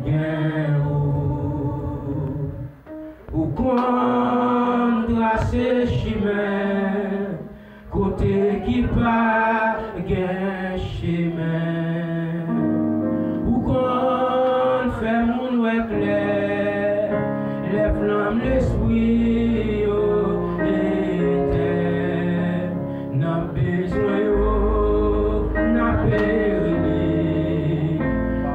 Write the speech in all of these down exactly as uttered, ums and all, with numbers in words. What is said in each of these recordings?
gen ou. Ou konn trase chimen kote ki pa gen chimen. Ou konn fè moun wè klè lè flanm lespri yo etèn. Nan bezwen yo, n ap rele.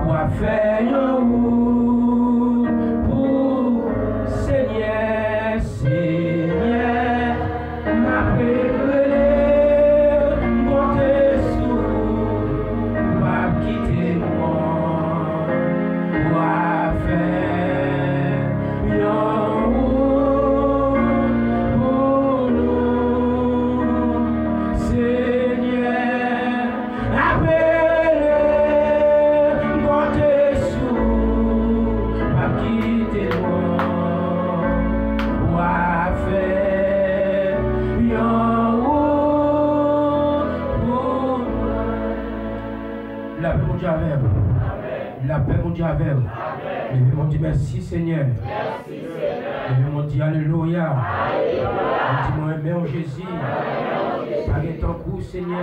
W ap fè yon wout pou Senyè, Senyè. M ap rele, m konte sou ou, w ap kite mòn. W ap fè yon wout pou nou, Senyè. Apele, m konte sou ou, p ap kite mòn. W ap fè yon wout pou mwen. Lapè Bondye avè w. Lapè Bondye avè w. Leve men w di, mèsi, Senyè. Leve men w di, alelouya. Ou di, mwen renmen w, Jezi. Pa gen tankou w, Senyè.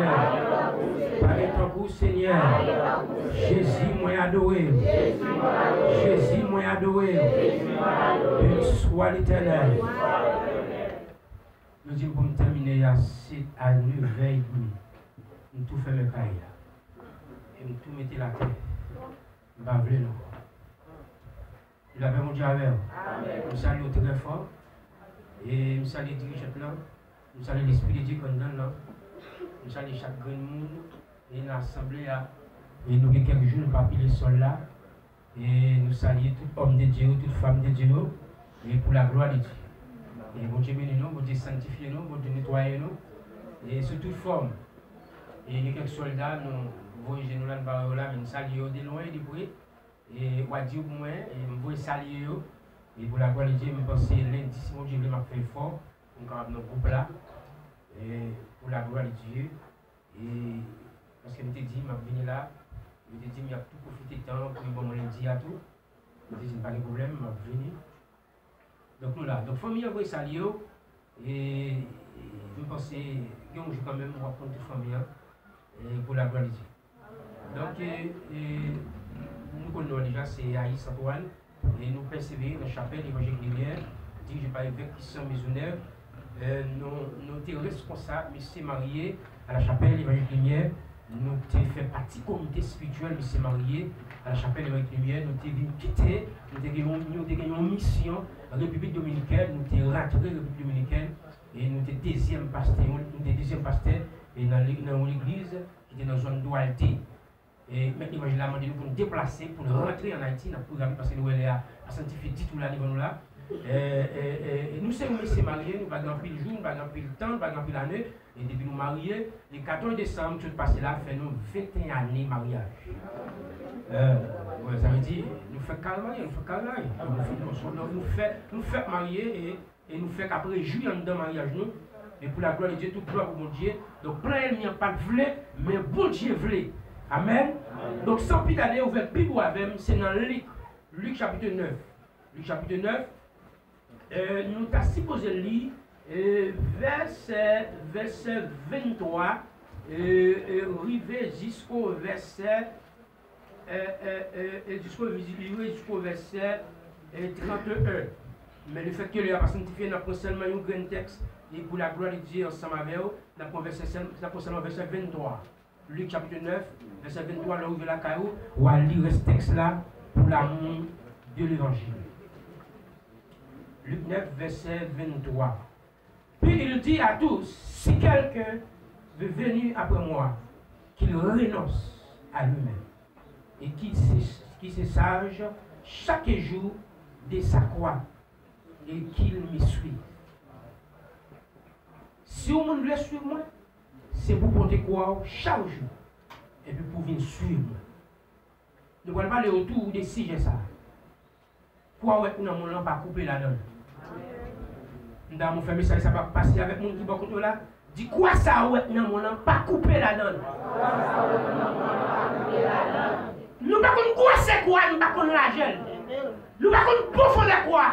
Pa gen tankou w, Senyè. Jezi, mwen adore w. Jezi, mwen adore w. Beni swa Letènèl. Yo di m pou m tèmine a sèt a nèf è edmi. M tou fèmen kay la. E m tou mete l atè. M pa vle l ankò. Lapè Bondye avè w. M salye w trè fò. E m salye dirijant lan. M salye Lespri de Dye k anndan l lan. M salye chak grenn moun ki nan asanble a. E nou gen kèk jou nou pa pile sòl la. E nou salye tout òm de Dye yo, tout fanm de Dye yo. E pou laglwa de Dye. E Bondye beni nou, Bondye sanntifye nou, Bondye netwaye nou. E sou tout fòm. E gen kèk sòlda, nou voye je nou la, nou pa wè yo la, men m salye yo de lwen e de pre. E w a di yo pou mwen, e m voye salye yo. E pou laglwa de Dye, m panse lendi, si Bondye vle, m ap fè efò pou m kapab nan gwoup la. E pou laglwa de Dye. E paske m te di m ap vini la, yo te di m y ap tou pwofite tan an pou yo ban mwen lendi a tou. M te di m pa gen pwoblèm, m ap vini. Donk nou la. Donk fanmi an voye salye yo. E, e m panse gen yon jou kanmenm w ap konn tout fanmi an. E pou laglwa de Dye. Donk, e, e, nou konn non an deja, se Ayis Antwàn. E nou pèsevere nan chapèl Evanjelik Limyè, dirije pa evèk Christian Maisonneuve. E, nou, nou te reskonsab Mesye Marye a la chapèl Evanjelik Limyè. Nou te fè pati komite espirityèl Mesye Marye a la chapèl Evanjelik Limyè. Nou te vin kite, nou te gen yon, nou te gen yon misyon Repiblik Dominikèn, nou te rantre Repiblik Dominikèn, e nou te dezyèm pastè, nou te dezyèm pastè, e nan le-, nan yon legliz ki te nan zòn Duarte. E mèt levanjil la mande nou pou n deplase, pou n rantre ann Ayiti, n ap kouri rapid paske nou wè lè a pa sanntifye ditou la devan nou la. E, e, e, e nou se yon mesye marye, nou pa gen anpil jou, nou pa gen anpil tan, nou pa gen anpil ane. E depi nou marye, le katòz desanm ki sot pase la fè nou venteyen ane maryaj. E, wè, sa vle di, nou fèk kare marye, nou fèk kare marye. Nou fè, nou, nou, nou fè, nou fèk marye e E nou fèk ap rejwi anndan maryaj nou. E pou laglwa de Dye, tout glwa pou Bondye. Donk, plan ènmi an pa t vle, men Bondye vle. Amèn. Donk, san pi tade, ouvè Bib ou avè m, se nan Lik, Lik chapit nèf. Lik chapit nèf, e, nou ta sipoze li, e, vèsè, vèsè venntwa, e, e, rive jisko vèsè e, e, e, e jisko, li rive jisko vèsè, e, trannteyen. Men lefètke lè a pa sanntifye, n ap pran sèlman yon grenn tèks, e pou laglwa de Dye ansanm avè w, n ap pran vèsè sèl-, n ap pran sèlman vèsè venntwa. Lik chapit nèf, vèsè venntwa, lè w rive lakay ou, w a li rès tèks la pou lamou de levanjil. Lik nèf, vèsè venntwa. Puis il dit à tous, si quelqu'un veut venir après moi, qu'il renonce à lui-même, et qu'il se, qu'il se charge chaque jour de sa croix, et qu'il me suive. Si yon moun vle swiv mwen, se pou pote kwa w chak jou, epi pou vin swiv mwen. Nou pral pale otou de sijè sa a. Kwa w wè k nan men w lan, pa koupe ladan l. M ta renmen w fè mesaj sa pa pase avèk moun ki bò kote w la. Di, kwa sa w wè k nan men w lan, pa koupe ladan l. Nou pa konn gwosè kwa, nou pa konn lajè l. Nou pa konn pwofondè kwa.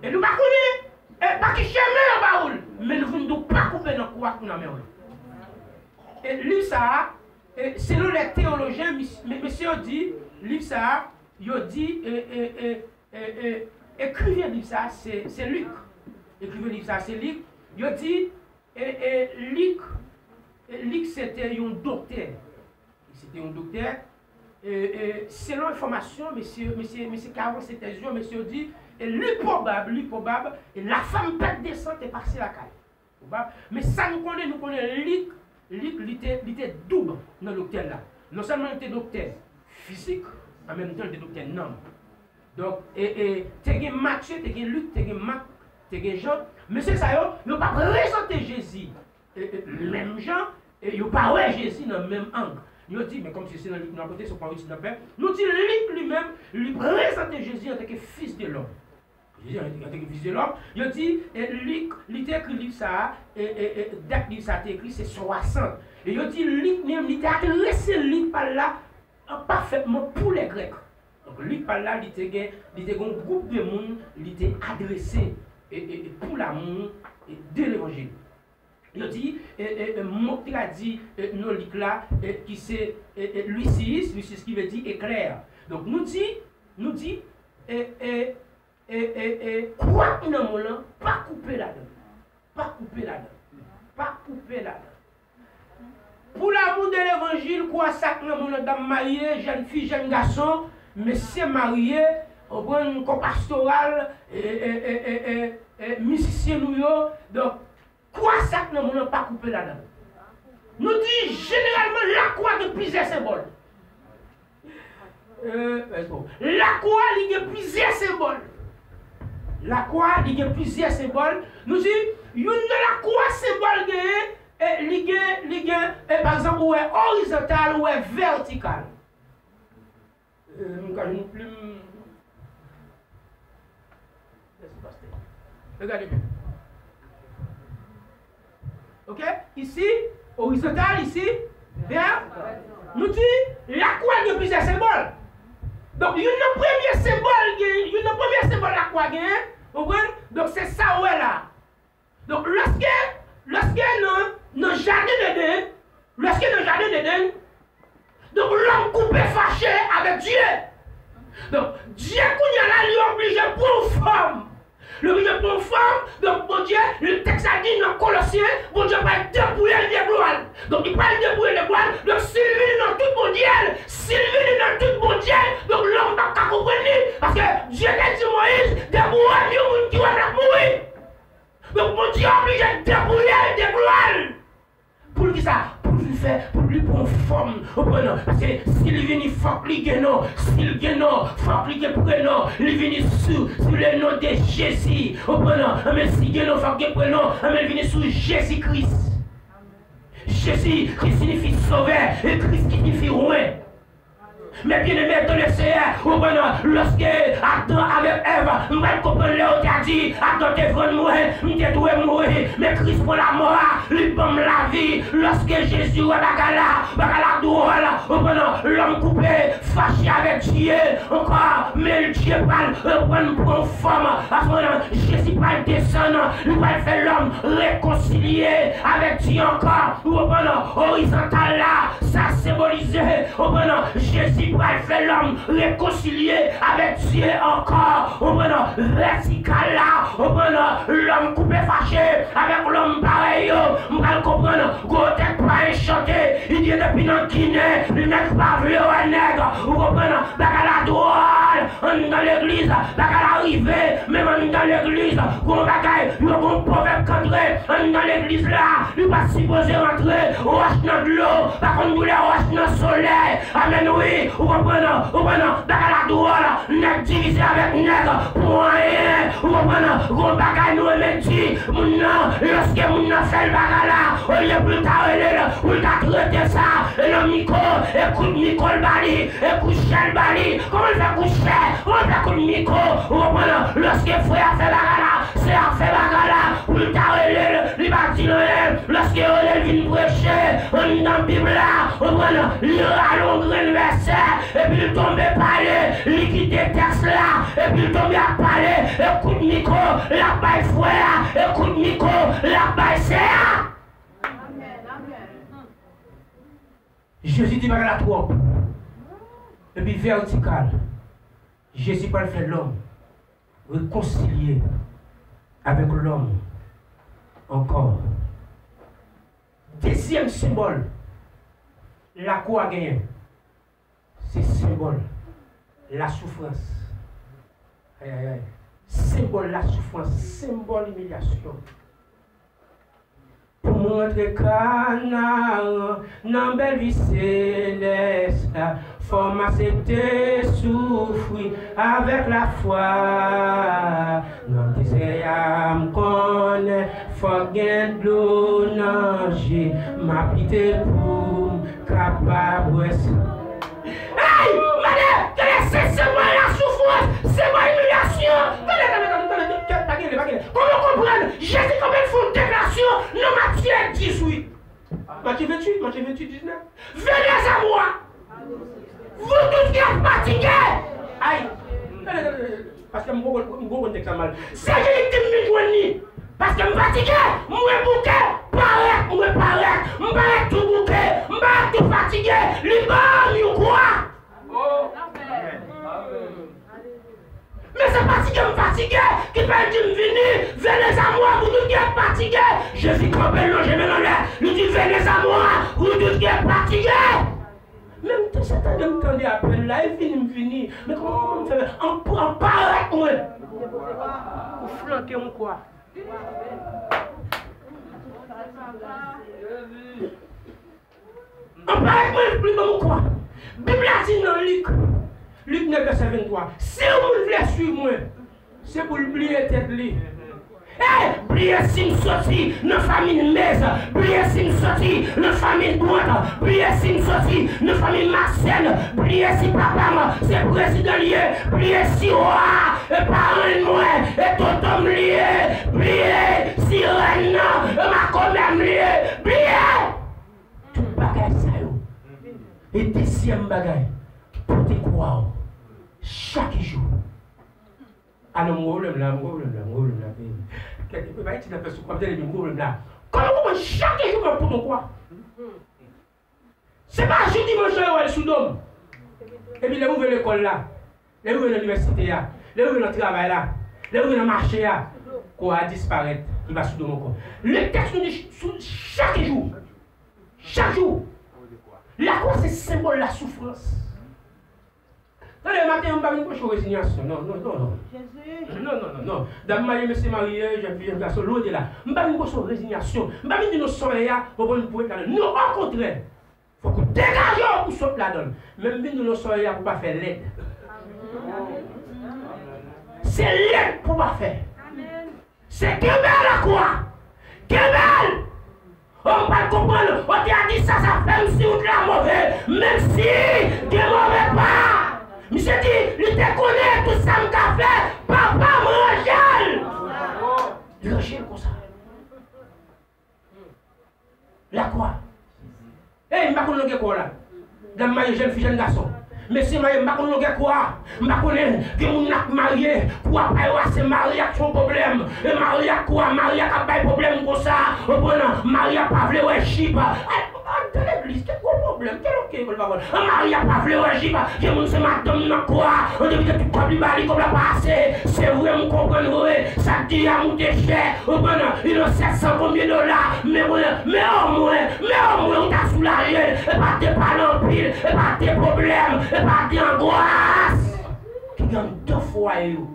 E nou pa konnen e pa ki chemen yo ba ou l. Men nou vin di w pa koupe nan kwa k nan men w lan. E liv sa a, e selon lè teyolojyen, mis- me- mesye yo di, liv sa a, yo di, e, e, e, e, e, ekriven liv sa a, se, se Lik. Ekriven liv sa a, se Lik. Yo di, e, e, Lik, e, Lik se te yon doktè. Li se te yon doktè. E, e, selon enfòmasyon, mesye, mesye, mesye ki avanse tèz yo, mesye yo di, e, li pwobab, li pwobab, e, lafanm pèt de san te pase lakay. Pwobab. Men sa nou konnen, nou konnen Lik, Lik, li te, li te doub nan doktè l la. Non sèlman li te doktè fizik, an menm tan li te doktè nanm. Donk, e, e, te gen Matye, te gen Lik, te gen Mak, te gen Jan. Mesye sa yo, yo pa prezante Jezi e, e, menm jan, e yo pa wè Jezi nan menm ang. Yo di, men kòmsi se nan Lik nou ap rete, se pa yon etid n ap fè. Nou di Lik li menm, li prezante Jezi antanke fis de lòm. Jezi antanke fis de lòm. Yo di, e, Lik, li te ekri liv sa a, e, e, e, dat liv sa a te ekri, se swasant. E yo di Lik menm, li te adrese liv pa l la, an pafètman pou lè Grèk. Donk, liv pa l la, li te gen, li te gen yon gwoup de moun, li te adrese, e, e, e pou lamou, e, de levanjil. Yo di, e, e, e, mo k tradi, e, non Lik la, e, ki se, e, e, Lusiyis, Lusiyis ki vle di eklè. Donk, nou di, nou di, e, e, e, e, e, kwa ki nan men w lan, pa koupe ladan l. Pa koupe ladan l. Pa koupe ladan l. Pou lamou de levanjil, kwa sa k nan men w lan, dam marye, jèn fi, jèn gason, mesye marye, konprann, kò pastoral, e, e, e, e, e, e, mizisyen nou yo. Donk, kwa sa k nan men w lan pa koupe ladan l. Nou di jeneralman lakwa gen plizyè senbòl. E, lakwa li gen plizyè senbòl. Lakwa li gen plizyè senbòl. Nou di, youn nan lakwa senbòl genyen, e li gen, li gen, e pa egzanp, ou wè orizontal, ou wè vètikal. E, m ka jwenn plim. Mèsi, pastè. Regade byen. Ok? Isi, orizontal, isi, vè. Nou di, lakwa gen plizyè senbòl. Donk, youn nan premye senbòl gen, youn nan premye senbòl lakwa genyen, ou konprann? Donk, se sa ou wè la. Donk, lòske, lòske nan, nan jaden Eden, lòske nan jaden Eden, donk, lòm koupe fache avèk Dye. Donk, Dye kounye a la, li oblije pran yon fòm. Li oblije pran yon fòm. Donk, Bondye, li, tèks la di nan Kolosyen, Bondye pral depouye l de glwa l. Donk, li pral depouye l de glwa l. Donk, si l vini nan tout Bondye l, si l vini nan tout Bondye l, donk, lòm p ap ka konprann li. Paske Dye te di Moyiz, depouye m, yon moun ki wè m l ap mouri. Donk, Bondye oblije depouye l de glwa l. Pou l ki sa? Pou l vin fè, pou li pran fòm, ou konprann? Paske si li vini, fòk li gen non. Si l gen non, fòk li gen prenon. Li vini sou, sou le non de Jezi, ou konprann? Anben, si gen non, fòk gen prenon. Anben, li vini sou Jezi Kris. Jezi ki siyifi Sovè, e Kris ki siyifi Wen. Men byeneme dan le Seyè, ou konprann, lòske Adan avèk Èv, m pral konprann lè yo te di, Adan te vann mwen, m te dwe mouri, men Kris pran lamò a, li ban m lavi. Lòske Jezi wè bagay la, bagay la dwòl, ou konprann, lòm koupe, fache avèk Dye ankò, men Dye pral reprann pran fòm. Aswè, Jezi pral desann, li pral fè lòm rekonsilye avèk Dye ankò. Ou konprann, orizontal la, sa senbolize, ou konprann, Jezi pral fè lòm rekonsilye avèk Dye ankò. Ou konprann, vètikal la, ou konprann, lòm koupe fache avèk lòm parèy yo. M pral konprann, gwo tèt pa enchante, li gen depi nan Ginen, li nèg pa vle wè nèg. Ou konprann, bagay la dwòl. Anndan legliz, bagay la rive, menm anndan legliz, gon bagay, yo gon pwovèb k antre anndan legliz la, li pa t sipoze rantre, wòch nan dlo, pa konn koulè wòch nan solèy. Amèn, wi, ou konprann, ou konprann, bagay la dwòl, nèg divize avèk nèg, pou anyen, ou konprann, gon bagay nou renmen di, moun nan, lòske moun nan fè l bagay la, olye pou l ta rele l, pou l ta trete sa, e nan mikwo, e kout mikwo l ba li, e kout chè l ba li. Kòman l fè kout chè? Kòman l fè kout mikwo? Ou konprann? Lòske frè a fè bagay la, sè a fè bagay la, pou l ta rele l, li pa di l anyen. Lòske yo rele l vin preche, Nan Bib la, ou konprann, li rale yon grenn vèsè, epi l tonbe pale, li kite tèks la, epi l tonbe ap pale, e kout mikwo, l ap bay frè a, e kout mikwo, l ap bay sè a. Jezi di bagay la twòp. Epi vètikal, Jezi pral fè lòm rekonsilye avèk lòm ankò. Dezyèm senbòl lakwa genyen, se senbòl lasoufrans. Ay, ay, ay. Senbòl lasoufrans, senbòl imilyasyon. Pou m rantre Kanaran, nan bèl vi selès la, fò m aksepte soufri avèk lafwa. Nan dezè a, m konnen fòk gen dlo nan je, m ap lite pou m kapab wè sa. Hey! Mande, tande, se, se mwen lasoufrans, se mwen imilyasyon. Tande, tande, tande, tande, tande, pa gen lè, pa gen lè. Kòman w konprann? Jezi kanpe l fè yon deklarasyon nan Matye dizuit. Matye venntuit, Matye venntuit, diznèf. Venez à moi, vous tous qui êtes fatigués. Ay, tande, tande, tande. Paske m konprann, m konprann tèks la mal. Se li ki di m vin jwenn li. Paske m fatige, mwen bouke, parèt, mwen parèt. M parèt tou bouke, m parèt tou fatige. Li ban m yon kwa. Men se fatige m fatige ki fè l di m vini, venez à moi, vous tous qui êtes fatigués. Jezi kanpe, l lonje men l anlè. Li di, venez à moi, vous tous qui êtes fatigués. Men m te se tande m tande apèl la, e vini m vini. Men kòman, kòman m fè? An, an parèt mwen. Ou flanke yon kwa. An parèt mwen, li ban m yon kwa. Bib la di nan Lik, Lik nèf vèsè venntwa, si yon moun vle swiv mwen, se pou l bliye tèt li. Ey, bliye si m soti nan fanmi Mez, bliye si m soti nan fanmi Bwant, bliye si m soti nan fanmi Masèn, bliye si papa m se prezidan li ye, bliye si wa a e paran mwen e tonton m li ye, bliye si rèn nan e makomè m li ye, bliye tout bagay sa yo. E dezyèm bagay, pote kwa w chak jou. A non, m gen pwoblèm la, m gen pwoblèm la, m gen pwoblèm la. Kèk, kèk, pa etid ap fè sou kwa, m tande m gen pwoblèm la. Kòman, kòman chak jou m ap pote yon kwa? Se pa jou dimanch lan yo wè l sou do m. Epi lè m rive lekòl la, lè m rive nan inivèsite a, lè m rive nan travay la, lè m rive nan mache a, kwa a disparèt, li pa sou do m ankò. Lè tèks nou di sou chak jou, chak jou, lakwa se senbòl lasoufrans. Tande, maten an, m pa vin pwoche w rezinyasyon. Non, non, non, non. Jezi. Non, non, non, non. Dam marye, mesye marye, jèn fi, jèn gason, lwen de la. M pa vin pwoche w rezinyasyon. M pa vin di nou sa w ye a, w ap pou w ret ladan l. Non, okontrè. Fòk ou degaje w pou w sot ladan l. Men m vin di nou sa w ye a pou w pa fè lèd. Se lèd pou w pa fè. Se kenbe lakwa. Kenbe l! O, m pral konprann. O, te a di sa, sa fè m si wout la move. Menm si gen move pa. Misye di, li te konnen tout sa m ka fè, papa m ranje l. Li ranje l konsa. Lakwa. Ey, m pa konn longè kwa w la. Dam marye, jèn fi, jèn gason. Mesye marye, m pa konn longè kwa. M pa konnen, gen moun nan k marye, kwa pa yo a se mari a k fè yon pwoblèm. E mari a kwa, mari a k ap bay pwoblèm konsa. Ou konprann? Mari a pa vle wè jip. Ay, ann nan legliz, ki gwo pwoblèm, ki lòt ke lekòl pa konn. An, mari a pa vle wè jip. Gen moun se madanm nan kwa. An depi de tout kòb li ba li, kòb la pa ase. Se vre, m konprann vre. Sa k di a moute chè. Ou konprann? Li nan sèt san konbyen dola. Men mwen, men omwen, men omwen ou ta soulaje l. E pa de pale anpil, e pa de pwoblèm, e pa de angwas ki gen anndan fwaye yo.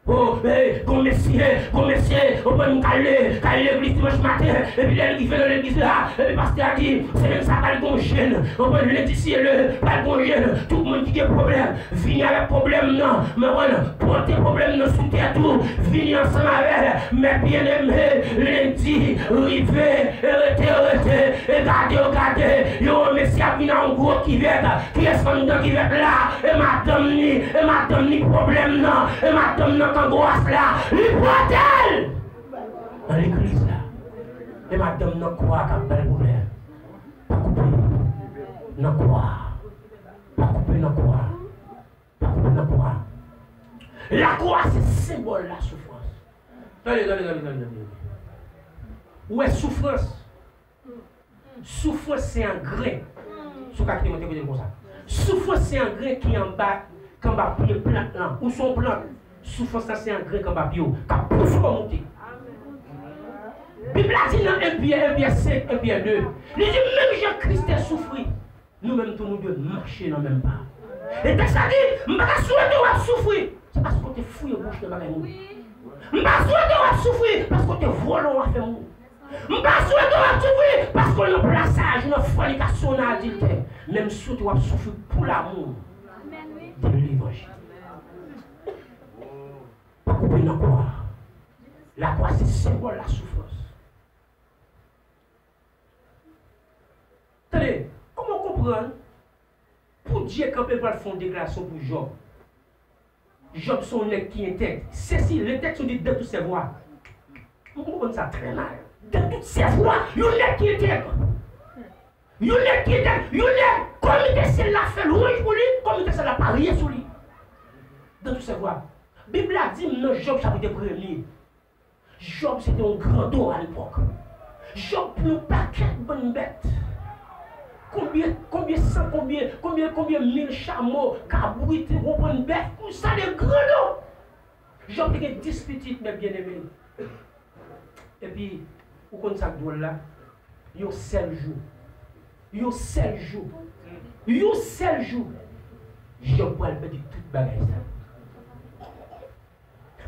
O, e, gon mesye, gon mesye, ou konprann, k al, k al legliz dimanch maten, epi lè l rive nan legliz la, epi pastè a di, semèn sa pral gon jèn, ou konprann, lendi si Dye vle, pral gon jèn, tout moun ki gen pwoblèm, vini avèk pwoblèm nan, men wè, pote pwoblèm nan sou tèt ou, vini ansanm avè l, mè byeneme, lendi rive, e rete, rete, e gade, yo gade, yo wè mesye ap vin ak yon gwo kivèt, kiyès anndan kivèt la? E madanm ni, e madanm ni pwoblèm nan, e madanm nan k angwas la, li pote l nan legliz la. E madanm nan kwa a k ap ba l pwoblèm. Pa koupe nan kwa a. Pa koupe nan kwa a. Pa koupe nan kwa a. Lakwa se senbòl lasoufrans. Tande, tande, tande, tande, tande. Ou wè soufrans? Soufrans se angren. Si w ka kite mwen te kote l konsa. Soufrans se angren ki anba, ki anba pye plant lan. Ou se yon plant. Soufrans lan se angren k anba pye w, k ap pouse w monte. Bib la di nan en Pyè, en Pyè senk, en Pyè de, li di, menm jan Kris te soufri, nou menm tou nou dwe mache nan menm pa. E tèks la di, m pa ka swete w ap soufri. Se paske w te fouye bouch nan bagay moun. M pa swete w ap soufri paske w te vòlè yon afè moun. M pa swete w ap soufri paske w nan plasaj, w nan fònikasyon, w nan adiltè. Men m swete w ap soufri pou lamou de levanjil. Pa koupe nan kwa a. Lakwa se senbòl lasoufrans. Tande, kòman w konprann pou Dye kanpe l pral fè yon deklarasyon pou Jòb? Jòb se yon nèg ki entèg. Sesi, le tèks nou di dans toutes ses voies. M konprann sa trè mal. Dans toutes ses voies, yon nèg ki entèg. Yon nèg ki entèg, yon nèg komite syèl la fè lwanj pou li, komite syèl la parye sou li. Dans toutes ses voies. Bib la di m nan Jòb chapit premye. Jòb se te yon grandon alepòk. Jòb pran yon pakèt bann bèt. Konbyen, konbyen san, konbyen, konbyen, konbyen mil chamo, kabrit, ou konprann, bèf, konsa de grandon. Jòb te gen dis pitit, mè byeneme. Epi, ou konn sa k dwòl la? Yon sèl jou. Yon sèl jou. Yon sèl jou. Jòb pral pèdi tout bagay sa.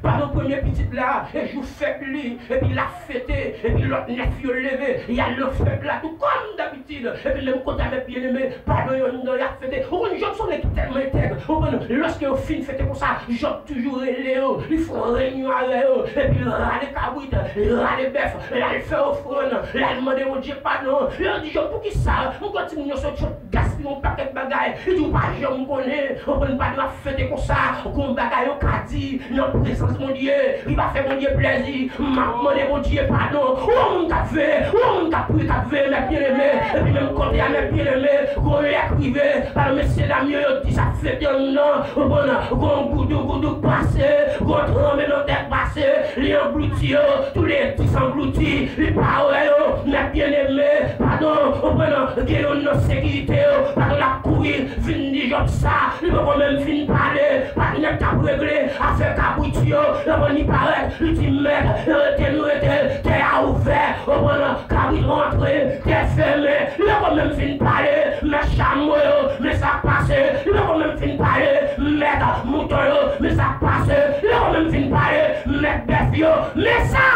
Pandan premye pitit la, e jou fèt li, epi l ap fete, epi lòt nèf yo leve, y al nan fèt la tou kòm dabitid, epi menm kote a, mè byeneme, pandan yo anndan y ap fete. Ou konn Jòb se yon nèg ki tèlman entèg, ou konn, lòske yo fin fete konsa, Jòb toujou rele yo, li fè yon reyinyon avè yo, epi l rale kabrit, li rale bèf, l al fè ofrann, l al mande Bondye padon. Yo di Jòb, poukisa m kwè timoun yo sot, sot gaspiye yon pakèt bagay? Li di, ou pa janm konnen, ou konn, pandan y ap fete konsa, gon bagay yo ka di nan prezans Bondye, li pa fè Bondye plèzi. M ap mande Bondye padon. Ou yon moun k ap veye, ou yon moun k ap priye, k ap veye, mè byeneme. Epi menm kote a, mè byeneme, gon lè k rive, pandan mesyedam yo, yo di sa fete anndan, ou konn, gon goudougoudou k pase, gon tranblemanntè k pase, li anglouti yo, tou le dis anglouti, li pa wè yo, mè byeneme, padon, ou konn, gen youn nan sekirite yo, padon, l ap kouri, vin di Jòb sa, li poko menm fin pale, pa nèg k ap regle afè kabrit yo, yo konn li parèt, li di, mèt, rete nou rete, tè a ouvè, ou konn, kabrit rantre, tè fèmen, li poko menm fin pale, mèt chamo yo, men sa k pase, li poko menm fin pale, mèt mouton yo, men sa k pase, li poko menm fin pale, mèt bèf yo, men sa,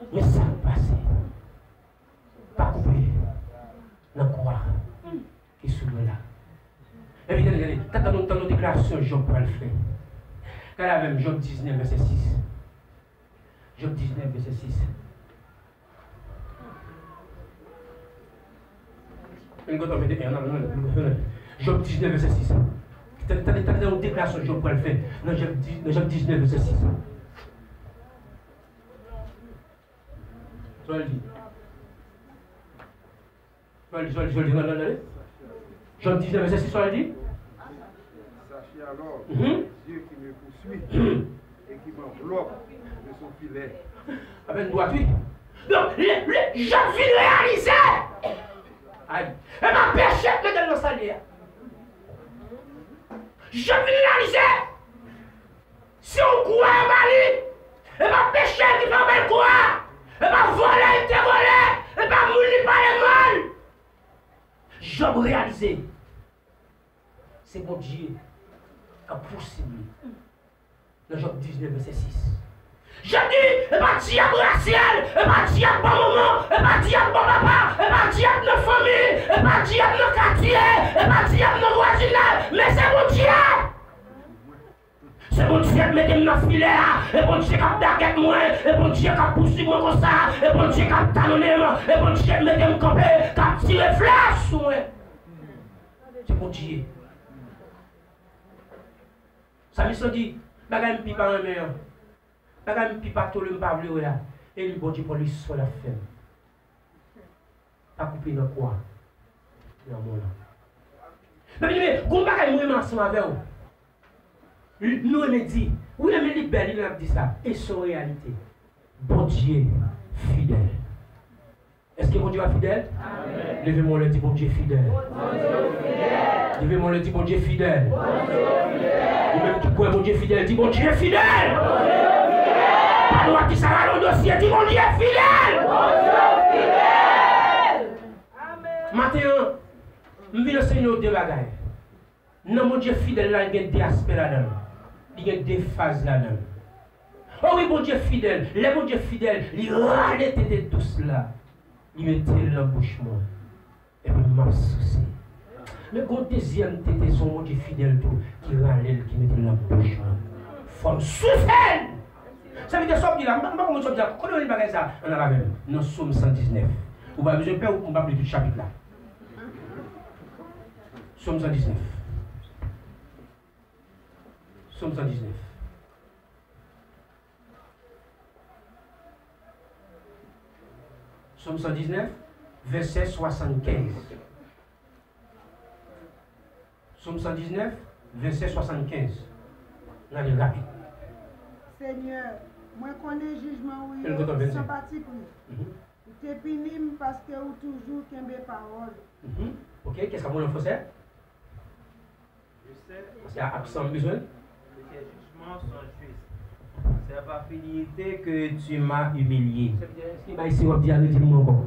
men sa k pase. Pa koupe nan kwa ki sou mwen la. Epi tande, tande, tande, tande yon deklarasyon Jòb pral fè. Gade avè m Jòb diznèf, vèsè sis. Jòb diznèf, vèsè sis. Jòb diznèf, vèsè sis. Tande, tande, tande yon deklarasyon Jòb pral fè nan Jòb, nan Jòb diznèf, vèsè sis. Sa l di? Sa l di, sa l di, sa l di, gade, gade. Jòb diznèf, vèsè sis, sa l di? Sachez alors, mhm, Dieu qui me poursuit et qui m'enveloppe de son filet. Apèn dwat, wi. Donk, lè, lè Jòb vin reyalize, ay, e pa peche k mete l nan sa l ye a. Jòb vin reyalize, se yon kwa yo ba li. E pa peche ki fè yo ba l kwa a. E pa vòlè li te vòlè. E pa moun li pale mal. Jòb reyalize se Bondye k ap pouse li. Nan Jòb diznèf, vèsè sis. Jòb di, e pa dyab Rasyèl, e pa dyab bò manman, e pa dyab bò papa, e pa dyab nan fanmi, e pa dyab nan katye, e pa dyab nan vwazinaj, men se Bondye! Se Bondye k mete m nan filè a, e Bondye k ap dagèt mwen, e Bondye k ap pousuiv mwen konsa, e Bondye k ap talonnen m, e Bondye k mete m kanpe, k ap tire flèch sou mwen. Se Bondye. Samis lan di, bagay m pi pa renmen an. Bagay m pi pa tole m pa vle wè a. E li Bondye pran li swen l ap fè m. Pa koupe nan kwa, nan mòn nan. Men, men, men, gon bagay mwen renmen ansanm avè w. Nou renmen di, wi, men li bèl, li ap di sa. E se yon reyalite. Bondye fidèl. Èske Bondye pa fidèl? Amèn. Leve men w anlè, di, Bondye fidèl. Bondye fidèl. Leve men w anlè, di, Bondye fidèl. Bondye fidèl. Ou menm ki kwè Bondye fidèl, di, Bondye fidèl. Bondye fidèl. Pa dwat di sa, rale yon dosye, di, Bondye fidèl. Bondye fidèl. Amèn. Maten an, m vin ansenye w de bagay. Nan Bondye fidèl la, li gen de aspè ladan l. Li gen de faz ladan l. O wi, Bondye fidèl. Lè Bondye fidèl, li rale tete dous la. Li mete l nan bouch mwen. Epi m ap souse. Men gon dezyèm tete, se yon Bondye fidèl tou, ki rale l, ki mete l nan bouch mwen. Fò m souse l! Sèvitè, sa w ap di la, m pa, m pa konprann sa w ap di la. Kote w li bagay sa? Ann al avè m. Nan Sòm san diznèf. Ou pa bezwen pè, ou, m p ap li tout chapit la. Sòm san diznèf. Sòm san diznèf. Sòm san diznèf, vèsè swasannkenz. Sòm san diznèf, vèsè swasannkenz. N ale rapid. Senyè, mwen konnen jijman ou yo san patipri. Mhm. Ou te pini m paske ou toujou kenbe pawòl ou. Mhm. Ok, qu'est-ce qu'on a en français? Paske a absan m bezwen. Que tes jugements sont justes. C'est par fidélité que tu m'as humilié. Èske bay si w ap di a, redi m ankò.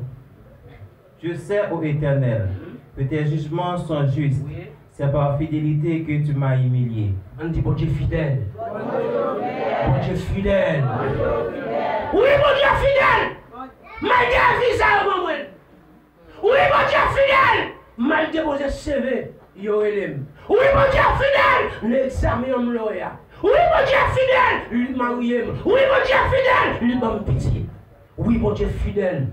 Je sais, ô Éternel, que tes jugements sont justes. Wi. C'est par fidélité que tu m'as humilié. Ann di, Bondye fidèl. Bondye fidèl. Wi, Bondye fidèl. Malgre viza yo ban mwen. Wi, Bondye fidèl. M al depoze C V, yo rele m. Wi, Bondye fidèl. Nan egzamen an m lòyè. Wi, Bondye fidèl. Li marye m. Wi, Bondye fidèl. Li ban m pitit. Wi, Bondye fidèl.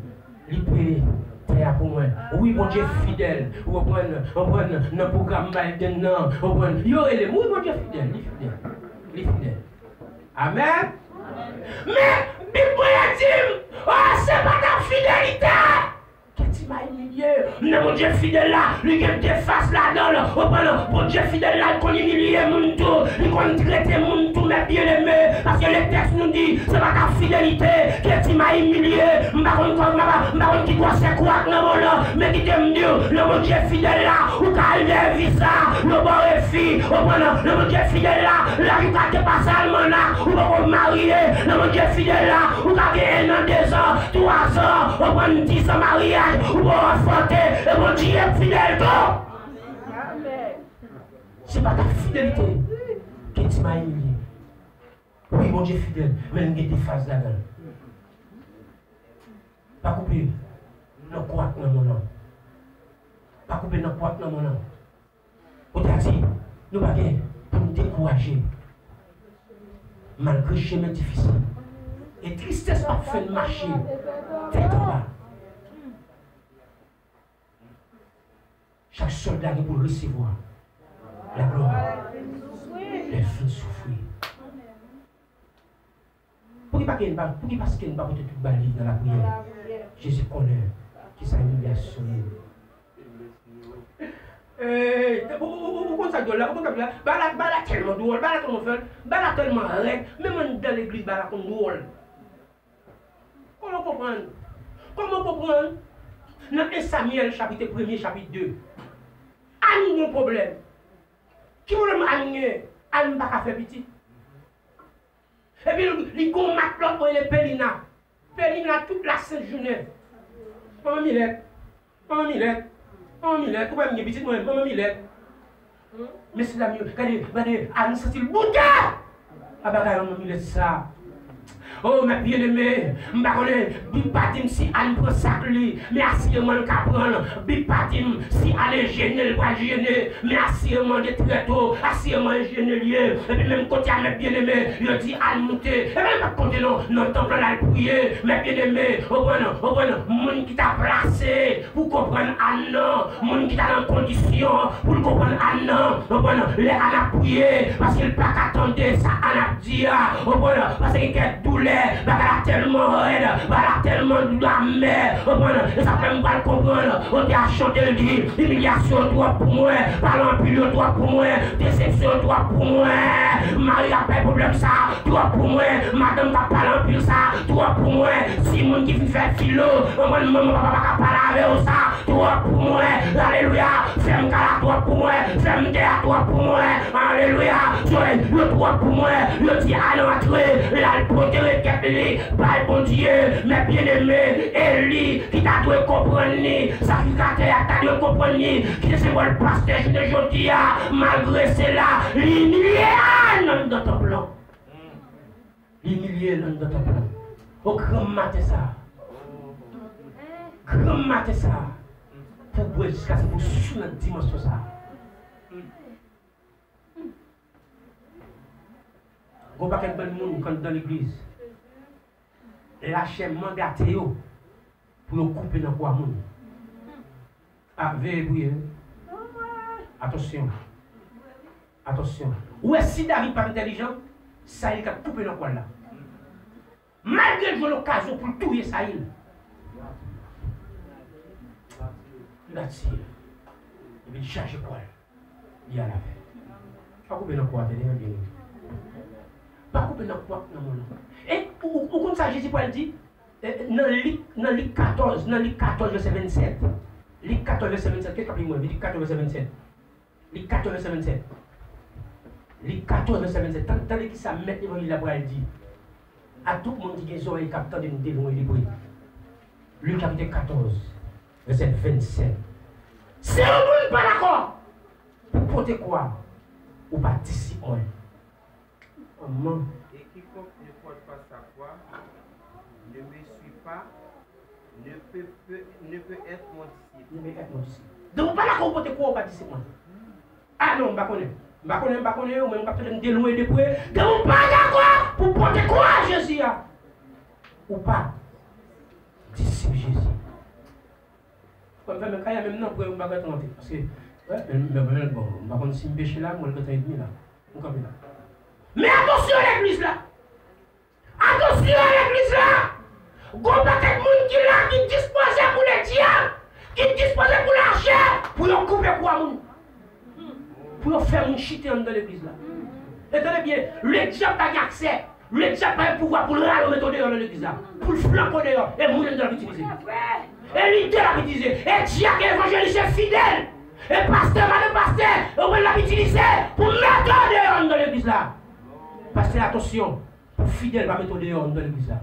Li peye tè a pou mwen. Wi, Bondye fidèl. Ou konprann, konprann, nan pwogram Biden nan, ou konprann. Yo rele m. Wi, Bondye fidèl. Li fidèl. Li fidèl. Amèn. Men, Bib mwen an di m, o, se pa t ap fidelite. Kèt, m a imilye. Men Bondye fidèl la, li gen de fas ladan l. Ou konprann? Bondye fidèl la, li konn imilye moun tou. Li konn trete moun tou, mè byeneme. Paske le tèks nou di, se pa ta fidelite ke ti m a imilye. M pa konn kò, m pa, m pa konn ki gwosè kwa k nan men w lan. Men kite m di w, nan Bondye fidèl la, ou ka al dèyè viza, yo ba w refi. Ou konprann? Nan Bondye fidèl la, laj ou ka depase almanak, ou poko marye. Nan Bondye fidèl la, ou ka gen en an, de zan, twa zan, ou konprann, dis an maryaj, ou pa ranfòte, e Bondye fidèl tou. Se pa ta fidelite ke ti m a imilye. Wi, Bondye fidèl, men l gen de faz ladan l. Pa koupe nan kwa k nan men w lan. Pa koupe nan kwa k nan men w lan. Ou ta di, nou pa gen pou n dekouraje. Malgre chemen difisil. E tristès p ap fè n mache tèt anba. Chak sòlda gen pou l resevwa laglwa lè l fin soufri. Pouki pa gen, pouki paske n pa pote tout bagay li nan lapriyè? Jezi konnen kisa imilyasyon ye. Ee, ou, ou, ou, ou konn sa k dwòl la? Ou konn sa k dwòl la? Bagay la, bagay la tèlman dwòl, bagay la tèlman fè, bagay la tèlman rèd, menm anndan legliz bagay la konn dwòl. Kòman w konprann? Kòman w konprann? Nan en Samyèl chapit premye, chapit de, Ann gen yon pwoblèm. Ki pwoblèm Ann gen? Ann pa ka fè pitit. Epi li, li gen yon matlòt yo rele Penina. Penina tout lasent jounen. Manman Milèt. Manman Milèt. Manman Milèt. Ou pa m gen pitit mwen, Manman Milèt. Mesye dam yo, gade, gade, Ann santi l boute! A bagay manman Milèt sa. O, mè byeneme, m pa konnen, Bib pa di m si Ann pran sak li, men asireman l ka pran l. Bib pa di m si Ann enjenyè l pral jennen, men asireman de trè to, asireman enjenyè l ye. Epi menm kote a, mè byeneme, yo di Ann moute. Epi m p ap konte non, nan tanp lan l al priye. Mè byeneme, ou konprann, ou konprann, moun ki ta plase pou konprann Ann nan, moun ki ta nan kondisyon pou l konprann Ann nan, ou konprann, lè Ann ap priye, paske l pa ka tande sa Ann ap di a, ou konprann, paske gen kèk doulè Lè bagay la tèlman rèd, bagay la tèlman amè, konprann, e sa fè m pral konprann. Yo te ap chante l di, imilyasyon yo twòp pou mwen, pale anpil yo twòp pou mwen, desepsyon yo twòp pou mwen. Mari ap bay pwoblèm sa twòp pou mwen, madanm k ap pale anpil sa twòp pou mwen. Si moun ki fin fè filo, konprann, manman papa pa ka pale avè yo sa twòp pou mwen. Alelouya, fè m kay la twòp pou mwen, fè m tè a twòp pou mwen. Alelouya, yo twòp pou mwen. Yo di Alan antre, l al pote rekèt li bay Bondye. Men byeneme, Eli ki ta dwe konprann li, sakrifikatè a ta dwe konprann li, ki te senbòl pastè jounen jodi a, malgre sela, li imilye Alan anndan tanp lan. Li imilye l anndan tanp lan. O granm maten sa a. Granm maten sa a. Pou bwè jiskaske pou sou nan dimansyon sa a. Gon pakèt bann moun k anndan legliz. Lachè mandate yo pou yo koupe nan kwa moun. A, veye priye wi. Atansyon. Atansyon. Ou wè si David pa t entèlijan, Sayil t ap koupe nan kwa l la. Malgre l jwenn okazyon pou l touye Sayil. Li pa tiye. Epi l chaje kwa l. Li al avè l. Pa koupe nan kwa, tande, byeneme. Pa koupe nan kwa nan moun nan. E ou, ou, ou konn sa Jezi pral di? E, nan Lik, nan Lik katòz, nan Lik katòz vèsè vennsèt. Lik katòz vèsè vennsèt, kèk ap li mwen, Lik katòz vèsè vennsèt. Lik katòz vèsè vennsèt. Lik katòz vèsè vennsèt. Tan-, tande ki sa mèt levanjil la pral di a tout moun ki gen zòrèy k ap tande m de lwen e de pre. Lik chapit katòz, vèsè vennsèt. Si yon moun pa dakò pou pote kwa, ou pa disip mwen. Manman. Et quiconque ne porte pas sa croix ne me suit pas, ne peut, peut- ne peut être mon disciple. Ne peut être mon disciple. Depi w pa dakò pou pote kwa, ou pa disip mwen. A non, m pa konnen. M pa konnen, m pa konnen, ou menm k ap tande m de lwen e de pre. Depi w pa dakò pou pote kwa Jezi a, ou pa disip Jezi. Fò m fèmen kay la, menm nan pwen, m pa gentan antre. Paske, wè, men, men, men, bon, m pa konn si m peche la, mwen gentan edmi la. M kanpe la. Men atansyon legliz la! Atansyon legliz la! Gon pakèt moun ki la, ki dispoze pou ledyab, ki dispoze pou lachè, pou yo koupe kwa moun. Pou yo fè moun chite anndan legliz la. E tande byen, ledyab pa gen aksè. Ledyab pa gen pouvwa pou l rale w mete w deyò nan legliz la, pou l flanke w deyò, e moun anndan l ap itilize. E lidè l ap itilize. E dyak, e evanjelis, e fidèl, e pastè, madanm pastè, e w l ap itilize pou mete w deyò anndan legliz la. Pastè, atansyon, pou fidèl pa mete w deyò anndan legliz la.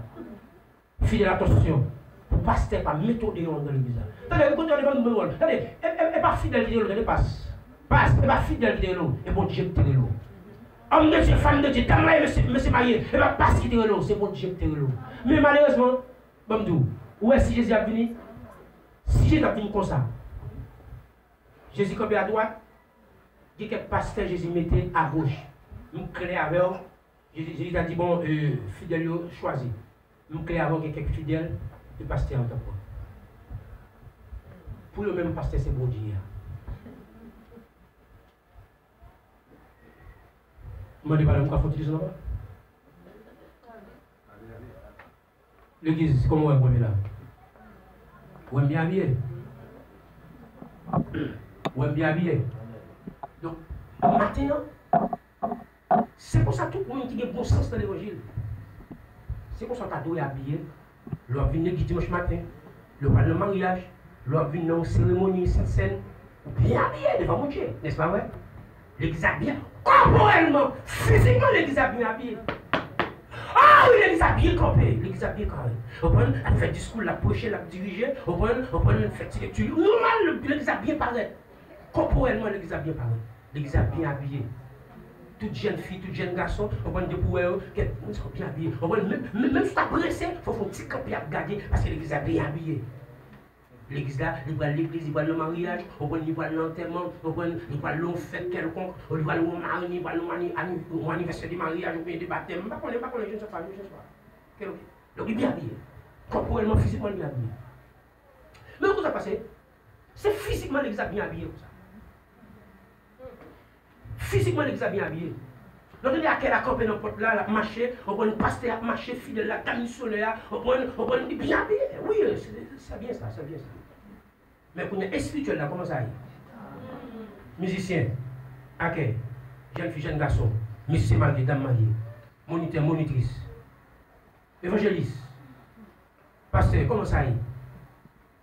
Fidèl, atansyon, pou pastè pa mete w deyò anndan legliz la. Tande, ou konn tande bann moun wòl. Tande, e, e, e pa fidèl ki te rele w, tande, pas. Pas, e pa fidèl ki te rele w, e Bondye ki te rele w. Òm de Dye, fanm de Dye, dam la, mesye, mesye marye, e pa pas ki te rele w, se Bondye ki te rele w. Men malerezman, ban m di w, ou wè si Jezi ap vini, si Jezi ap vini konsa, Jezi kanpe adwat, gen kèk pastè Jezi mete agoch. M klè avè w, Jezi, Jezi ta di, bon, e, fidèl yo chwazi. M klè avè w, gen kèk fidèl, e pastè an tanpon. Pou yo menm, pastè se Bondye a. M mande pale, m ka fè yon ti leson anba? Legliz, kòman w wè m kanpe la? W wè m byen abiye? W wè m byen abiye? Donk, maten an, se konsa tout moun ki gen bon sans nan levanjil. Se konsa w ta dwe abiye. Lè w ap vin legliz dimanch maten, lè w pral nan maryaj, lè w ap vin nan yon seremoni, sentsèn, ou byen abiye devan Bondye, nèspa vre? Legliz la byen, kòporèlman, fizikman, legliz la byen abiye. Ah wi, legliz la byen kanpe, legliz la byen kare. Ou konprann? L ap fè diskou, l ap preche, l ap dirije, ou konprann? Ou konprann? L fè ti lekti, nòmal, legliz la byen parèt. Kòporèlman, legliz la byen parèt. Legliz la byen abiye. Tout jèn fi, tout jèn gason, ou konprann, depi w wè yo, kèk moun sa yo byen abiye. Ou konprann, menm, menm, menm si w ta prese, fò w fè yon ti kanpe ap gade, paske legliz la byen abiye. Legliz la, li pral legliz, li pral nan maryaj, ou konprann, li pral nan antèman, ou konprann, li pral nan yon fèt kèlkonk, ou li pral nan yon mari, li pral nan yon ani-, yon anivèsè de maryaj oubyen de batèm. M pa konnen, m pa konnen, je ne sais pas, je ne sais pas. Kèlkonk. Donk, li byen abiye. Kòporèlman, fizikman, li byen abiye. Men ou konn sa k pase? Se fizikman legliz la byen abiye konsa. Fizikman legliz la byen abiye. Lè w tande akè la kanpe nan pòt la, l ap mache, w konprann, pastè a ap mache, fidèl la, dam misyonè a, w konprann, w konprann, li byen abiye. Wi, se, se byen sa, se byen sa. Men kounye a, espirityèl la, kòman sa ye? Mizisyen, akè, jèn fi, jèn gason, mesye marye, dam marye, monitè, monitris, evanjelis, pastè, kòman sa ye?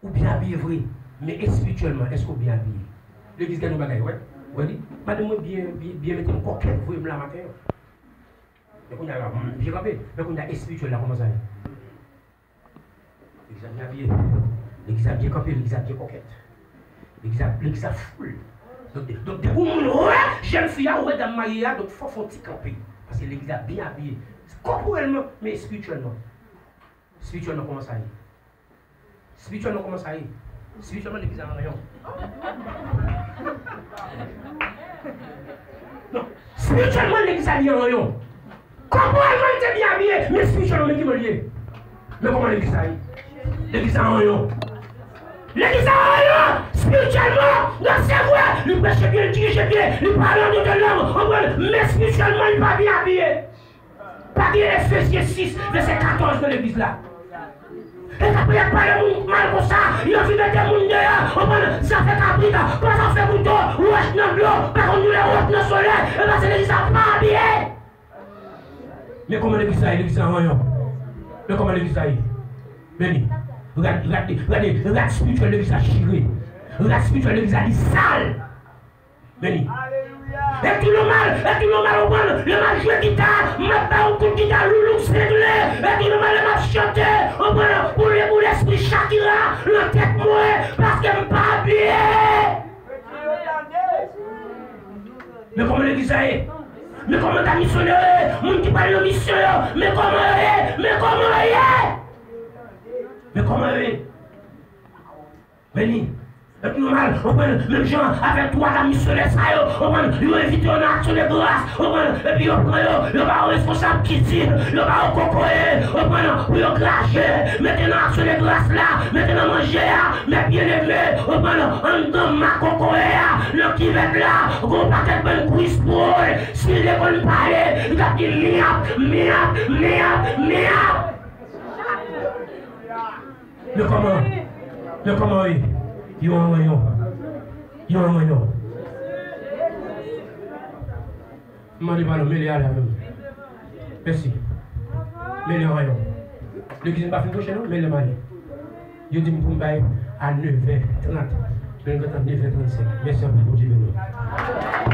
Ou byen abiye vre, men espirityèlman, èske w byen abiye? Legliz gen yon bagay, wè, wè li. Madanm mwen byen, byen, byen mete m kòkèt vre m la maten an. Men kounye a la, m byen kanpe. Men kounye a, espirityèl la, kòman sa ye? Legliz la byen abiye. Legliz la byen kanpe, legliz la byen kòkèt. Legliz la, legliz la full. Donk, donk, depi yon moun wè jèn fi a, ou wè dam marye a, donk fò fè yon ti kanpe. Paske legliz la byen abiye. Kòporèlman, men espirityèlman. Espirityèlman, kòman sa ye? Espirityèlman, kòman sa ye? Espirityèlman, legliz la ranyon. Non, espirityèlman, legliz la li ranyon. Kòporèlman, li te byen abiye, men espirityèlman, men kiman li ye? Men kòman legliz la ye? Legliz la ranyon. Legliz la ranyon, espirityèlman, nan se vre, li preche byen, li dirije byen, li pale an dòt lang, w konprann, men espirityèlman, li pa byen abiye. Pa gen Efezyen sis, vèsè katòz nan legliz la. E k ap pale moun mal konsa, yo vin mete moun deyò, w konprann, zafè kabrit, pa zafè mouton, wòch nan dlo, pa konn doulè wòch nan solèy, e paske legliz la pa abiye. Men kòman legliz la ye, legliz la ranyon. Men kòman legliz la ye. Men li, rad, rad, rad, rad espirityèl legliz la chire. Rad espirityèl legliz la li sal. Men li. E tou nòmal, e tou nòmal, ou konprann, lè m ap jwe gita, m ap bay yon kout gita loulouk sengle, e tou nòmal, lè m ap chante, ou konprann, pou le, pou lespri Shakira nan tèt mwen, paske m pa byen. Men kòman legliz la ye? Men kòman ta misyonè yo ye? Moun ki pral nan misyon yo, men kòman yo ye? Men kòman yo ye? Men kòman yo ye? Men li, e tou nòmal, ou konprann, menm jan avèk twa dam misyonè sa yo, ou konprann, yo envite yo nan aksyon de gras, ou konprann, epi yo pran yo, yo ba yo responsab kizin, yo ba yo kokoye, ou konprann, pou yo graje, mete nan aksyon de gras la, mete nan manje a, men byeneme, ou konprann, anndan mak kokoye a, nan kivèt la, gon pakèt bann kwis pwol, si l te konn pale, li t ap di myap, myap, myap, myap. Men kòman, men kòman yo ye? Yo an ranyon. Yo an ranyon. M mande padon, mele ale avè m. Mèsi. Mele an ranyon. Legliz m pa fin pwoche non, mele m ale. Yo di m pou m bay a nevè trant. Men l gentan nevè trannsenk. Mèsi anpil, Bondye beni w.